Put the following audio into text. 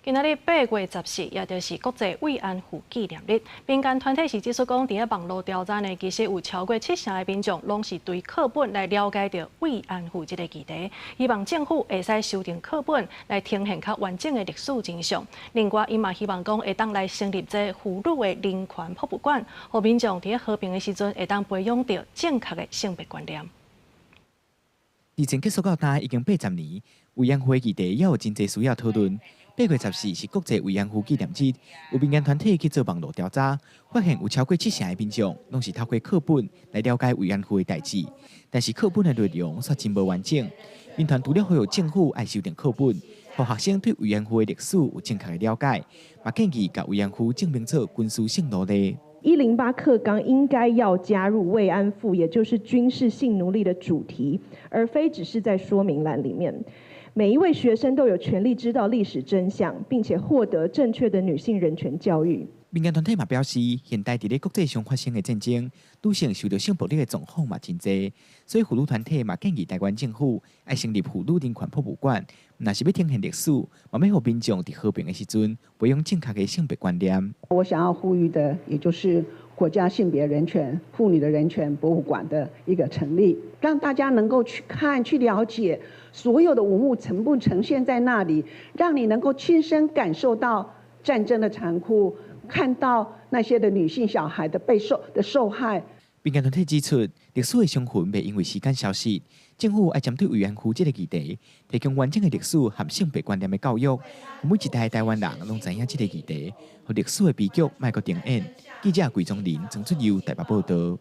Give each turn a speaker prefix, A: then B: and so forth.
A: 今仔日8月14，也就是國際慰安婦紀念日。民間團體是指出講，佇咧網路調查呢，其實有超過七成的民眾攏是對課本來了解著慰安婦這個議題。希望政府會使修訂課本，來呈現較完整的歷史真相。另外，伊嘛希望講會當來成立這個婦女的人權博物館，予民眾佇咧和平的時陣會當培養著正確的性別觀念。
B: 二戰結束到今已經80年，慰安婦議題猶有真濟需要討論。8月14是國際慰安婦紀念日，有民間團體去做網路調查，發現有超過七成的民眾攏是透過課本來了解慰安婦的代誌，但是課本的內容卻真無完整。民團除了呼籲政府愛修訂課本，予學生對慰安婦的歷史有正確的了解，嘛建議共慰安婦正名做軍事性奴隸。
C: 108課綱應該要加入慰安婦，也就是軍事性奴隸的主題，而非只是在說明欄裡面。每一位學生都有權利知道歷史真相，並且獲得正確的女性人權教育。
B: 民間團體嘛表示，現代佇咧國際上發生的戰爭，女性受到性暴力的狀況嘛真濟，所以婦女團體嘛建議臺灣政府愛成立婦女人權博物館，毋但是欲呈現歷史，嘛欲予民眾佇和平的時陣培養正確的性別觀念。
D: 我想要呼籲的，也就是國家性別人權、婦女的人權博物館的一個成立，讓大家能夠去看、去了解所有的文物全部呈現在那裡，讓你能夠親身感受到戰爭的殘酷，看到那些的女性、小孩的被受的受害。
B: 民間團體指出，歷史的傷痕袂因為時間消失，政府愛針對慰安婦這個議題，提供完整的歷史和性別觀念的教育，每一代的臺灣人攏知影這個議題，予歷史的悲劇莫閣重演。記者桂宗林、曾出佑台北報道。